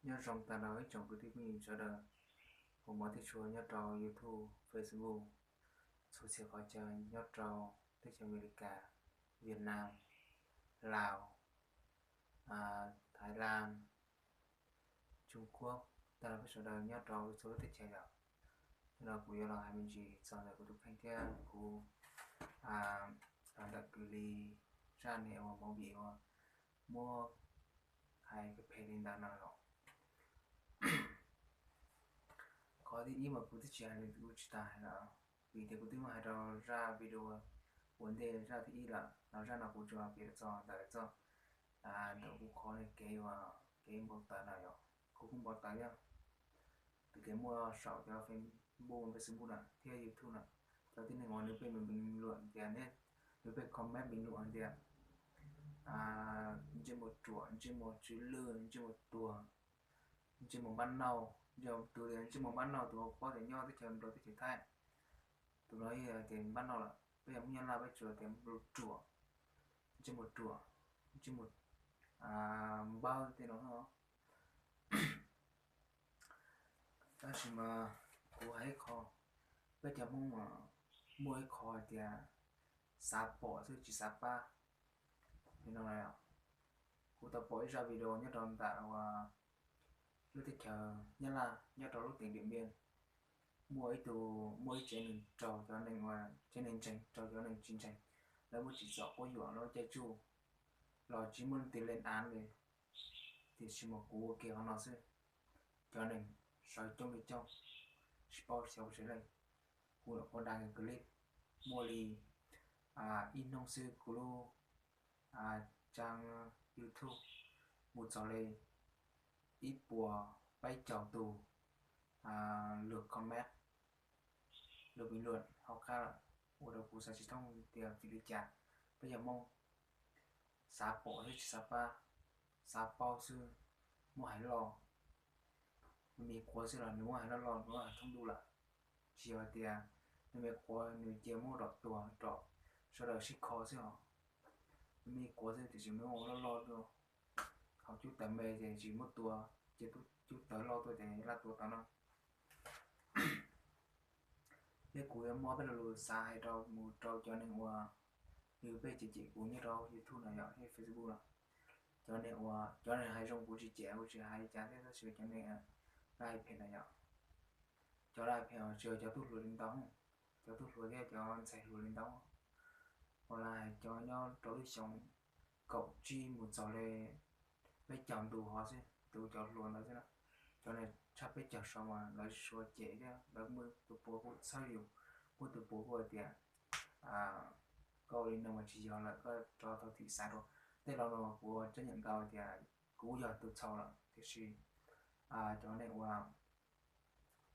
Nyob zoo tag nrho ib tsoom kwv tij phooj ywg sawv daws, kuv mov tij sua nyob rau YouTube, Facebook, txhua txhia qhov chaw nyob rau teb chaws Amelikas, Vietnam, Laos, Thái Lan, Trung Quốc, tag nrho peb sawv daws nyob rau txhua lub teb chaws yom. Hnub no kuv yuav los hais me ntsis txog ntawm kuv tus kheej thiab kuv los ntawm kws li zaj niam uas movie uas muab hais phem li ntawd no los. Qhov thib ib mas kuv twb tsis hais li, kuv tsis tas hais lawm, vim tias kuv twb muab hais rau zaj video ua ntej zaj thib ib lawm, los zaj no kuv tsuas piav txog ntawm txoj ntawm kuv qhov kev uas kev npau taws no yom. Kuv kuj npau taws thiab, tus kev muaj saum cov Facebook, Facebook na thiab YouTube na, cov tib neeg uas nws pheej bình luận tias, nws pheej comment bình luận hais tias ntsej muag ruam, ntsej muag tsw lwj, ntsej muag tuag, ntsej muag npab nauj, tus tias ntsej muag npab nauj tus paub tias nyob teb chaws Nplog teb chaws Thaib, tus no yog tias npab nauj lawm, peb yog Hmoob Nyab Laj peb tsuas tias ruam, ntsej muag ruam, ntsej muag npawb tej no. Tab sis mas kuv hais ib qho, peb cov Hmoob muaj ib qho hais tias xav pom xwb tsis xav pab li no. Kuv tau pom ib zaj video nyob rau ntawm uas lub teb chaws Nyab Laj nyob rau lub teem Điện Biên, muaj ib tug, muaj ib tsev neeg raug cov neeg uas tsev neeg ntseeg raug cov neeg tsis ntseeg, lawv muab tsim txom quab yuam lawv caij tsuj los tsis muaj leej twg lên án li. Tiam sis mas kuv ua kiag qhov no xwb, cov neeg sawv coob li coob, tsis paub xyov puas tsev leej, kuv lam quaj dag clip, muaj li ib hnub xwb kuv lub trang YouTube mus txog li ib puas peb caug tus lượt comment, lượt bình luận hauv qab lawm, ua rau kuv xav tsis thoob tias vim li cas peb yog Hmoob xav pom xwb tsis xav pab, xav paub xwb muab hais loj, nws me quav xwb los nws muab hais loj loj, nws muab hais thoob ntuj lawm. Tsis yog tias nws me quav nws cia muab rov tua rau sawv daws sib kho xwb os. Nws me quav xwb tiam sis nws muab ua loj loj tuaj, thaum cub tawv me ces tsis muab tua, cia cub tawv loj tuaj ces laj tua tau no. Thiab kuv yuav muab peb lo lus xav hais rau mus rau cov neeg uas nws pheej cem cem kuv nyob rau YouTube no yom, thiab Facebook no. Cov neeg uas, cov neeg hais zoo kuv tsis cem, kuv tsis hais li cas thiab, tab sis cov neeg laj phem no yom, cov laj phem tsis yog cov tub hluas li ntau, cov tub hluas thiab cov ntxhais hluas li ntau, uas lawv hais cov nyob rau lub xyoo kaum tsib mus txog li peb caug ntu hov xwb, tus cov hluas ntawd xwb na. Cov neeg tshaj peb caug saud mas lawv suav cem thiab lawv muab tus puav kuj txhawb yus, muab tus puav kuj hais tias koj ua li no mas tsis yog lawm, koj rov tau thim xav rau. Tej laus no kuv ua tseeb nyeem ntau tias kuv yog tus txhaum lawm, tiam sis cov neeg uas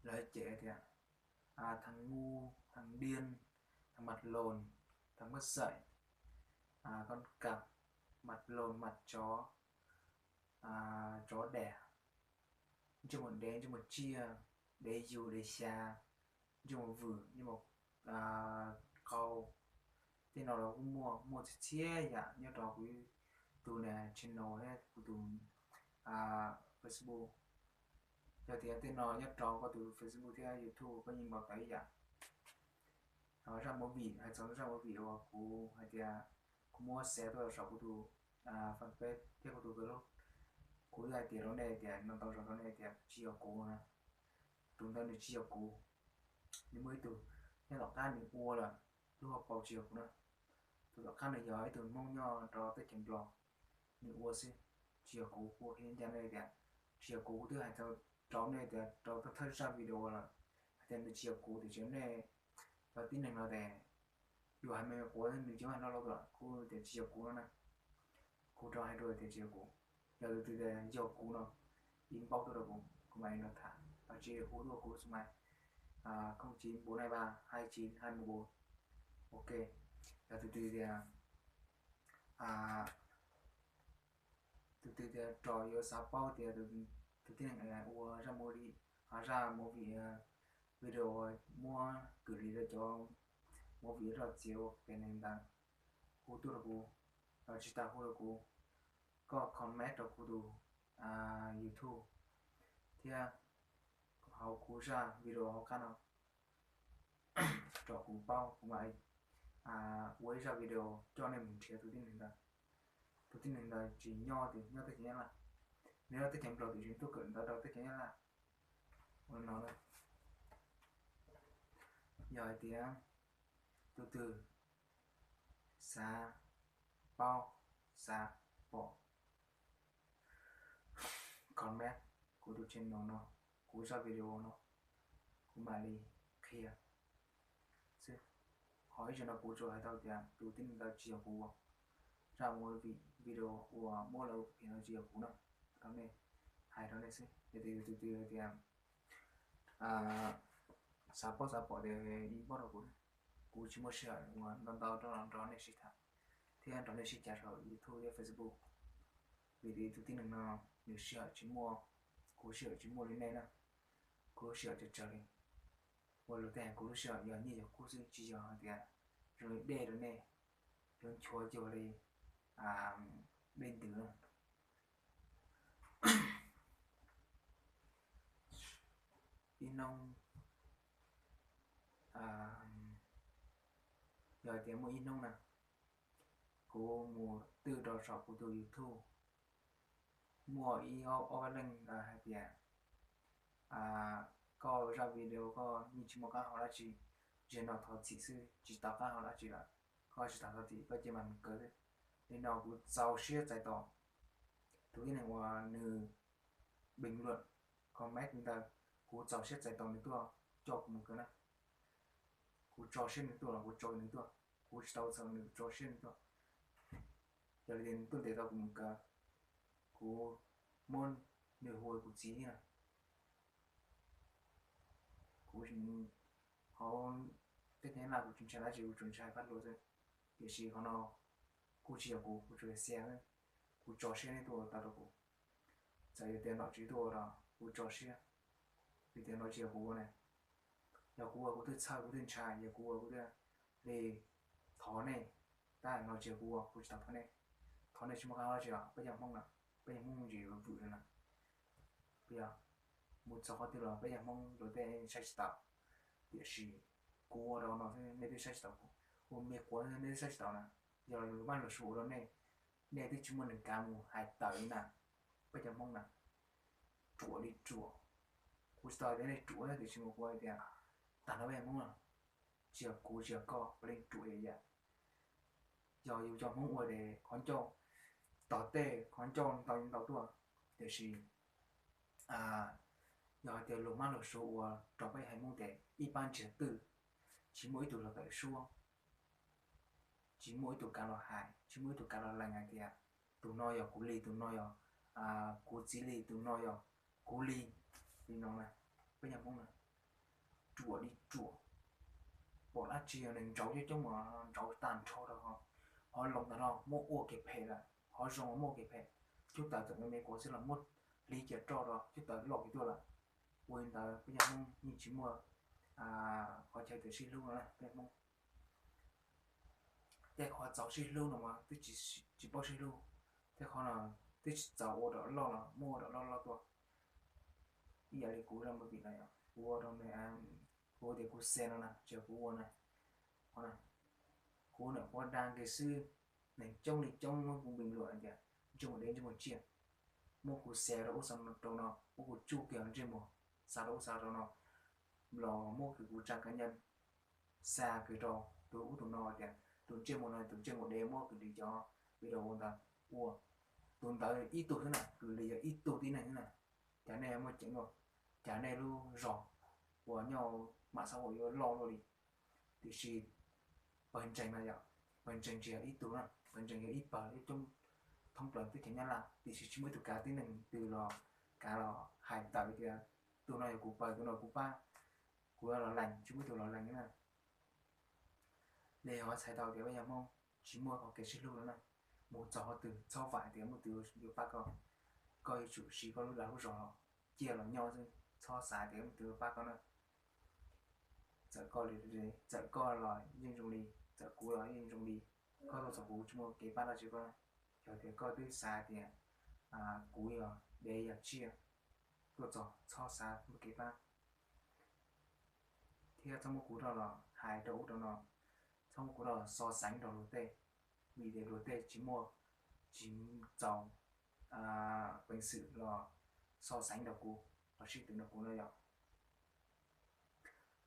lawv cem tias thằng ngu, thằng điên, thằng mặt lồn, thằng mất dạy, con cặc, mặt lồn, mặt chó, chó đẻ, ntsej muag dev, ntsej muag tsiaj, dev yus dev xya, ntsej muag vwm, ntsej muag qau. Tej no los kuj muaj, muaj txhia txhia yam nyob rau kuv tus channel thiab kuv tus Facebook. Yog tias tej no nyob rau koj tus Facebook thiab YouTube koj yeej npau taws ib yam. Ho zaj movie, hais txog zaj movie uas kuv hais tias kuv muab share tuaj saum kuv tus fanpage thiab kuv tus Zalo, kuv hais tias rau nej tias no tau zoo rau nej tias tsis yog kuv na. Tus ntawd nws tsis yog kuv, nws muaj ib tug nyob tom qab nws ua lawm, lub hauv paus tsis yog kuv na. Tus tom qab nws yog ib tug Hmoob nyob rau teb chaws Nplog, nws ua xwb, tsis yog kuv. Kuv qhia ncaj nej tias tsis yog kuv, kuv twb hais rau nej tias rau thawj zaj video lawm hais tias nws tsis yog kuv, tiam sis nej cov tib neeg no ces yus hais me quav nws tsis muab hais loj loj tuaj, kuv tias tsis yog kuv no na. Kuv rov hais dua tias tsis yog kuv. Yog tus twg tias yog kuv no, inbox tuaj rau kuv, kuv mam li nrog tham, los sis hu tuaj kuv số máy không chín bốn hai ba hai chín hai một bốn. Ok, yog tus twg tias tus twg tias rau yuav xav paub tias tus tib neeg ua zaj movie, zaj movie video muab kwm li rau cov movie roj txiav ua pem neeg ntawd, hu tuaj rau kuv, los tsis tas hu rau kuv, koj comment rau kuv tus YouTube, thiab hauv kuv zaj video hauv qab no rau kuv paub, kuv mam ua ib zaj video coj nej mus nrhiav tus tib neeg ntawd. Tus tib neeg ntawd tsis nyob tias nyob teb chaws Nyab Laj, nws nyob teb chaws Nplog tiam sis tuaj kawm ntawv rau teb chaws Nyab Laj. Ua no yog hais tias tus twg xav paub, xav pom, comment kuv tus channel no, kuv zaj video no, kuv mam li qhia xwb. Ho ib zaug no kuv tsuas hais tau tias tus tib neeg ntawd tsis yog kuv ua, zaj movie video uas muab lawv ua no tsis yog kuv na, rau nej, hais rau nej xwb. Yog tias tus twg tias xav paub xav pom tias inbox rau kuv, kuv tsis muaj sij hawm uas ntau ntau rau nrog nej sib tham thiab nrog nej sib cav saum YouTube thiab Facebook. Vim tias tus tib neeg no nws sij hawm tsis muaj, kuv sij hawm tsis muaj li nej na, kuv lub sij hawm tsawg tsawg li. Ua luag tej hais kuv lub sij hawm yog nyiaj yog kub xwb, tsis yog hais tias zoo li dej rau nej, zoo nchuav cuag li dej ntws na. Ib hnub, yog tias muaj ib hnub na, kuv mus twj rau saum kuv tus YouTube, muaj ib ob pab leej ntawd hais tias koj zaj video koj yeej tsis muaj qab hau dab tsi, zaum no thov txim xwb, tsis tau qab hau dab tsi lawm, koj tsis tau thov txim koj cia li mus kawm xwb. Li no kuv txaus siab txais tos tus tib neeg uas nws bình luận, comment ntawd, kuv txaus siab txais tos nws tuaj coj kuv mus kawm na. Kuv tso siab nws tuaj los kuv tso nws tuaj, kuv tsis tau txhaum nws, kuv tso siab nws tuaj. Yog li nws tuaj ntes tau kuv mus kawm, kuv muab nws hu ua kuv txiv thiab na. Kuv hauv teb chaws Nyab Laj kuv tsis ntshai dab tsi, kuv tsuas ntshai pab hluas xwb. Tiam sis qhov no kuj tsis yog kuv, kuv tsuas yog xia xwb. Kuv tso siab neb tuaj ua tau rau kuv. Txawm yog tias nom tswv tuaj ua los kuv tso siab, vim tias no tsis yog kuv ua na. Yog kuv ua kuv twb txhawj kuv twb ntshai, yog kuv ua kuv twb li thov nej, tab no tsis yog kuv ua, kuv tsis tau thov nej. Thov nej tsis muaj qab hau dab tsi os peb cov Hmoob na, peb cov Hmoob ntsis vwm vwm no na. Peb yog mus txog qhov twg los peb cov Hmoob luag tej saib tsis taus, tiam sis kuv ua rau no xwb nej twb saib tsis taus kuv, ua me quav nej twb saib tsis taus na. Yog luag maj luag suav ua rau nej, nej twb tsis muaj neeg kav mus hais tawm li na. Peb cov Hmoob na, ruam li ruam. Kuv tsis tau hais tias nej ruam tiam sis mas kuv hais tias tag nrho peb cov Hmoob na, tsis yog kuv tsis yog koj puav leej ruam ib yam. Yog yus cov Hmoob ua ces qhov ncauj tom tej qhov ncauj ntau ntau tuaj, tiam sis yog hais tias luag mab luag suav ua rau peb haiv Hmoob ces ib pab ntsiag twj, tsis muaj ib tug los tawm suab, tsis muaj ib tug kav los hais, tsis muaj ib tug kav los lees hais tias tus no yog kuv li, tus no yog kuv txiv li, tus no yog kuv li. Li no na, peb cov Hmoob na, ruam li ruam. Pom dab tsi yog neeg ntsauv coob coob mas ntsauv tag nrho rau, ho loo ntawd no muab ua kev phem lawm, ho zoo muab ua kev phem. Cub tawv txawm me me quav xwb los muab hliv cia roj rau cub tawv loj kiag tuaj lawm. Ua li ntawd peb cov Hmoob yeej tsis muaj qhov chaw tias sib hlub no na peb Hmoob. Tej qhov txaus sib hlub no mas twb tsis paub sib hlub, tej qhov no twb tsis txaus ua dom loj los muab ua dom loj loj tuaj. Ib yam li kuv zaj movie no yom, kuv ua rau, kuv tias kuv xav no na, tsis yog kuv ua na. Qhov no kuv nam quav dag kiag xwb, neeg coob li coob muab kuv bình luận hais tias ntsej muag dev ntsej muag tsiaj, muab kuv xav rau ub xav rau no, muab kuv tsuj kiag ntsej muag, xav rau ub xav rau no, los muab kiag kuv trang cá nhân xa kiag rau tus ub tus no tias tus ntsej muag no tus ntsej muag dev, muab kiag li cov video ntawd ua. Tus ntawd ib tug xwb na, kiag li yog ib tug tib neeg xwb na. Cas nej muaj ceem ua, cas nej lub zog uas nyob mạng xã hội yuav loj luaj li. Tiam sis pawg ntseeg no yom, pawg ntseeg tsis yog ib tug na, pawg ntseeg yog ib pawg ib coob thoob plaws teb chaws Nyab Laj, tiam sis tsis muaj ib tug kav tib neeg twg los kav los hais tawm tias tus no yog kuv pawg, tus no kuv pab, kuv yuav los lees, tsis muaj ib tug los lees na. Li ho txhais tau tias peb cov Hmoob tsis muaj qhov kev sib hlub no na. Mus txog qhov twg txhob vam tias muaj tus yuav pab koj, koj yuav tsum siv koj lub dag lub zog los ciaj los nyob xwb, txhob xav tias muaj tus yuav pab koj na. Txawm koj li, txawm koj los yeej zoo li, txawm kuv los yeej zoo li, koj tuaj txog kuv tsis muaj kev pab dab tsi koj na. Yog tias koj twb xav tias kuv yog dev yog tsiaj, tuaj txog txhob xav muaj kev pab, thiab txhob muab kuv rau los hais rau ub rau no, txhob muab kuv rau los so xaiv rau luag tej, vim tias luag tej tsis muaj, tsis txaus peev xwm los so xaiv rau kuv, los sib tw rau kuv no yom.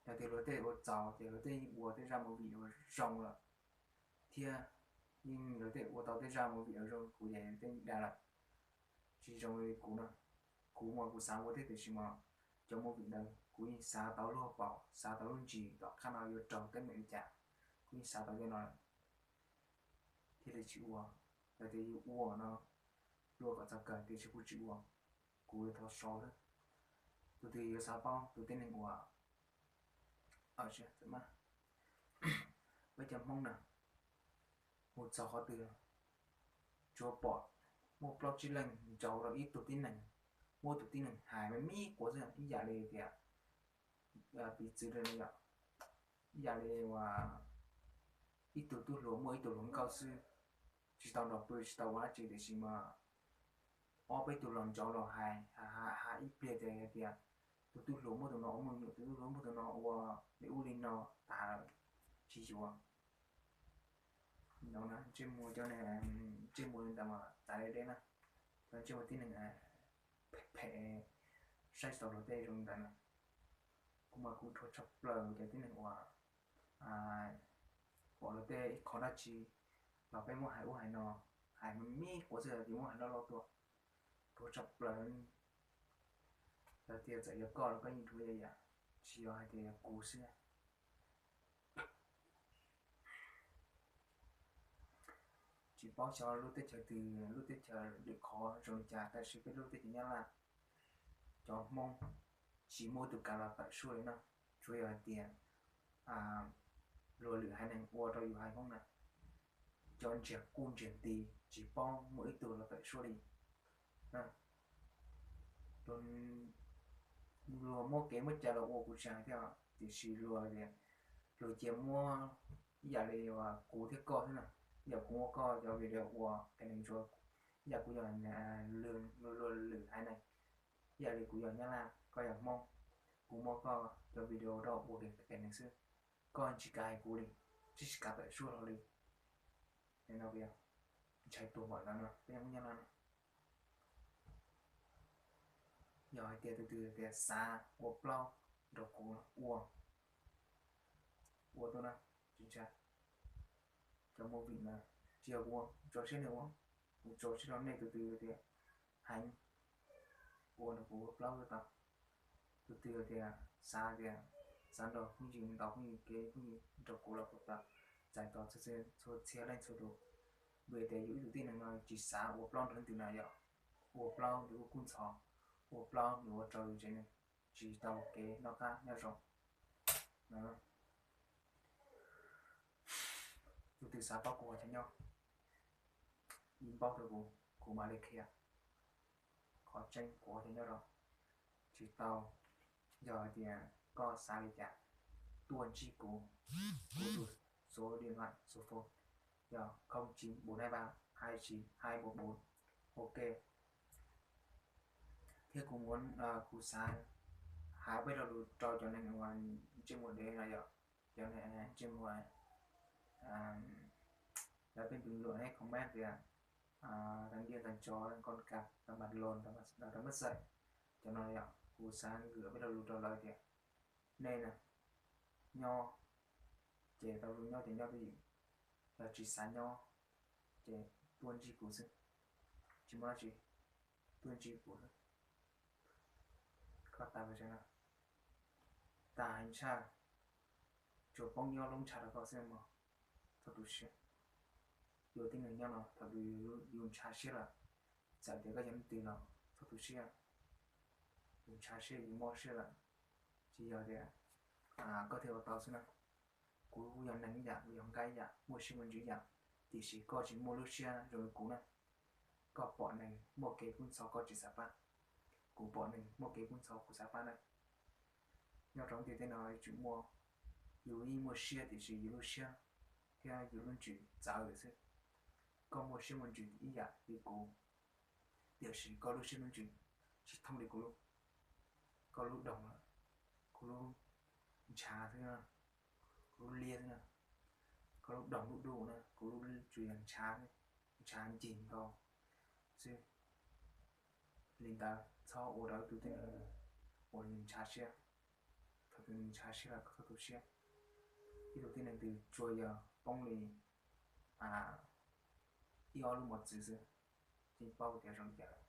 Yog tias luag tej ua txaus ces luag tej yeej ua tej zaj movie uas zoo lawm, thiab yeej luag tej ua tau tej zaj movie uas zoo kuv ces luag tej yeej dag lawm. Tsis zoo li kuv no, kuv mas kuv xav ua thiab tiam sis mas cov movie ntawd kuv yeej xav tau lub hauv paus, xav tau lub ntsis tom qab no yuav raug teeb meem li cas, kuv yeej xav tau tej no lawm thiaj li tsis ua. Yog tias yus ua no, ua kom txog kawg tiam sis kuv tsis ua, kuv yuav thov so xwb. Tus twg yuav xav paub tus tib neeg uas, peb cov Hmoob na, mus txog qhov twg tsuav pom muaj plaub tsib leeg ncaus rau ib tug tib neeg, muab tus tib neeg hais me me quav xwb, ib yam li tias piv txwv li no yom, ib yam li uas ib tug tub hluas muaj ib tug hluas nkauj xwb, tsis tau nrog pw tsis tau ua dab tsi tiam sis mas ob peb tug los ncaus los hais, hais ib pliag ces hais tias tus tub hluas muab tus no ua me nyuam, tus tub hluas muab tus no ua li ub li no tas lawm, tsis yuav. No na, ntsej muag cov, ntsej muag li ntawd mas txawv deb deb na, cov ntsej muag tib neeg phem phem saib tsis taus luag tej zoo li ntawd na. Kuv mas kuv dhuav tshaj plaws cov tib neeg uas pom luag tej ib qho dab tsi los peb muab hais ub hais no, hais me me quav xwb ces muab hais loj loj tuaj, dhuav tshaj plaws. Lawv tias txawm yog koj los koj yeej dhuav yam yam, tsis yog hais tias yog kuv xwb. Tsis paub xyov lub teb chaws twg lub teb chaws lwm qhov zoo li cas tab sis peb lub teb chaws Nyab Laj cov Hmoob tsis muaj ib tug kav los tawm suab li no, tsuav yog hais tias luag lwm haiv neeg ua rau yus haiv Hmoob na, cov ntsiag kuj ntsiag nti tsis paub muaj ib tug los tawm suab li. Luag muab kev muab cai los ua kuv tsis hais thiab tiam sis luag, luag cia muab ib yam li kuv thiab koj xwb na, ib yam kuv muab koj cov video ua qias neeg ntsuav, ib yam kuv yog luag lwm haiv neeg, ib yam li kuv yog Nyab Laj koj yog Hmoob, kuv muab koj cov video rau ua qias neeg xwb, koj tsis kav hais kuv li, tsis kav tawm suab hlo li. No ntshai tuag npaum ntawd no peb Hmoob Nyab Laj no. Yog hais tias tus twg tias xav ua plaub nrog kuv ua, ua tuaj na, tsis ntshai. Cov movie na, tsis yog kuv ua, tso siab nej ua, kuv tso siab rau nej tus twg tias heev ua nrog kuv ua plaub tuaj tau. Tus twg tias xav tias xav nrog phooj ywg ntaus phooj ywg kev phooj ywg nrog kuv los kuv txais tos txhua txhia leej txhua tus, vim tias yus ib tug tib neeg no tsis xav ua plaub nrog leej twg na yom, ua plaub nws kuj kub ntxhov, ua plaub nws ua rau yus tsev neeg tsis tau kev noj qab nyob zoo. Tus twg xav paub kuv qhov chaw nyob, inbox rau kuv, kuv mam li qhia qhov tseeb kuv qhov chaw nyob rau. Tsis tau, yog hais tias koj xav li cas, tuaj ntsib kuv, kuv tus số điện thoại số phone yog không chín bốn hai ba hai chín hai bốn bốn. Ok. Thiab kuv muab, kuv xav hais peb lo lus rau cov neeg uas ntsej muag dev no yom, cov neeg ntsej muag, lawv pheej bình luận nej comment tias tag ntiaj tag tso, con cặc, tag mặt lồn, tag mắt sẹo, cov no yom, kuv xav gửi peb lo lus rau lawv tias nej na, nyob ces tau zoo nyob ces nyob twj ywm, yog tsis xav nyob ces tuaj ntsib kuv xwb, tsis muaj dab tsi, tuaj ntsib kuv xwb. Koj tas, tas heev tshaj, tsuas poob nyob lub ntshav rau koj xwb mog. Txhob tu siab. Yus tib neeg nyob no thaum twg yus ntshav siab lawm, txawm tias koj yog leej twg los txhob tu siab. Yus ntshav siab yus mob siab lawm, tsis yog tias koj thiaj ua tau xwb na. Kuv kuj yog neeg ib yam, kuv yog nqaij ib yam, muaj siab muaj ntsws ib yam, tiam sis koj tsis muaj lub siab zoo li kuv na. Koj pom neeg muaj kev kub ntxhov koj tsis xav pab, kuv pom neeg muaj kev kub ntxhov kuv xav pab na. Nyob rau ntiaj teb no yuav tsum muaj, yus yeej muaj siab tiam sis yus lub siab thiab yus lub ntsws txawv lawm xwb. Koj muaj siab muaj ntsws ib yam li kuv, tiam sis koj lub siab lub ntsws tsis thooj li kuv lub. koj lub doog lawm, kuv lub ntshav xwb na, kuv lub liab xwb na, koj lub doog lub dub na, kuv lub tsuas yog ntshav, ntshav ncig ntau xwb. Li ntawd txhob ua rau ib tug tib neeg uas nws ntshav siab. Thaum twg nws ntshav siab los koj txhob tu siab. Ib tug tib neeg twg tsuas yog poob li ib ob lub mos txwv xwb, yeej paub tias zoo li cas lawm.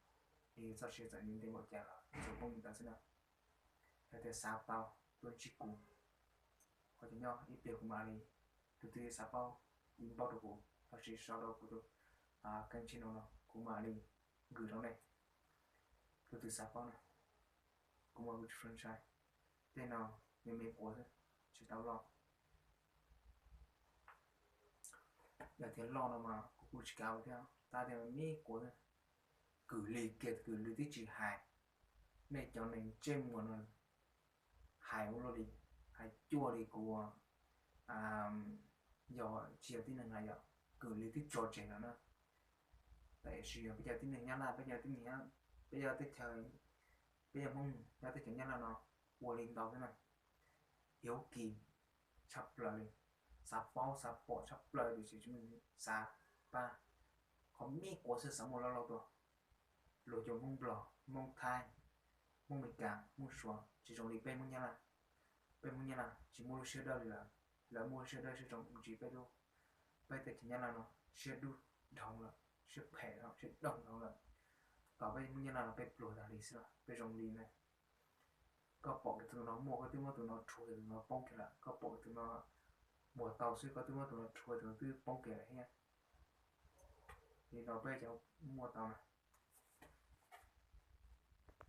Yog txoj sia txawm ntev npaum cas los tsuas poob li ntawd xwb na. Yog tias xav tau tuaj ntsib kuv, qhov chaw nyob ib pliag kuv mam li, tus twg xav paub inbox rau kuv lossis sau rau kuv tus kênh channel no kuv mam li gửi rau nej. Tus twg xav paub na, kuv muaj kuv tsis franchise, tej no me me quav xwb, tsis tau loj. Yog tias loj no mas kuv kuj tsis kav thiab, tab tias me quav xwb. Kwm li kiag kwm li twb tsis hais, nej cov neeg ntsej muag no hais ua luaj li, hais cuag li kuv yog tsis yog tib neeg na yom, kwm li twb tso tseg lawm na. Tiam sis yog peb cov tib neeg Nyab Laj, peb cov tib neeg, peb cov teb chaws, peb cov Hmoob nyob teb chaws Nyab Laj no ua li ntau xwb na. Hiếu kỳ tshaj plaws li, xav paub xav pom tshaj plaws tiam sis tsis muaj neeg xav pab. Qhov me quav xwb xav muaj loj loj tuaj. Luag cov Hmoob Nplog, Hmoob Thaib, Hmoob Meskas, Hmoob Suav tsis zoo li peb Hmoob Nyab Laj. Peb Hmoob Nyab Laj tsis muaj lub siab dawb li lawv, lawv muaj lub siab dawb siab zoo mus ntsis peb dub. Peb teb chaws Nyab Laj no siab dub dhau lawm, siab phem dhau, siab doog dhau lawm. Tos peb Hmoob Nyab Laj no peb pluag tag li xwb los peb zoo li na. Koj pom kiag tus no muaj, koj twb muab tus no rhuav kiag tus no poob kiag lawm, koj pom kiag tus no muag tau xwb koj twb muab tus no rhuav tus no twb poob kiag lawm thiab. Li no peb cov muaj tau na,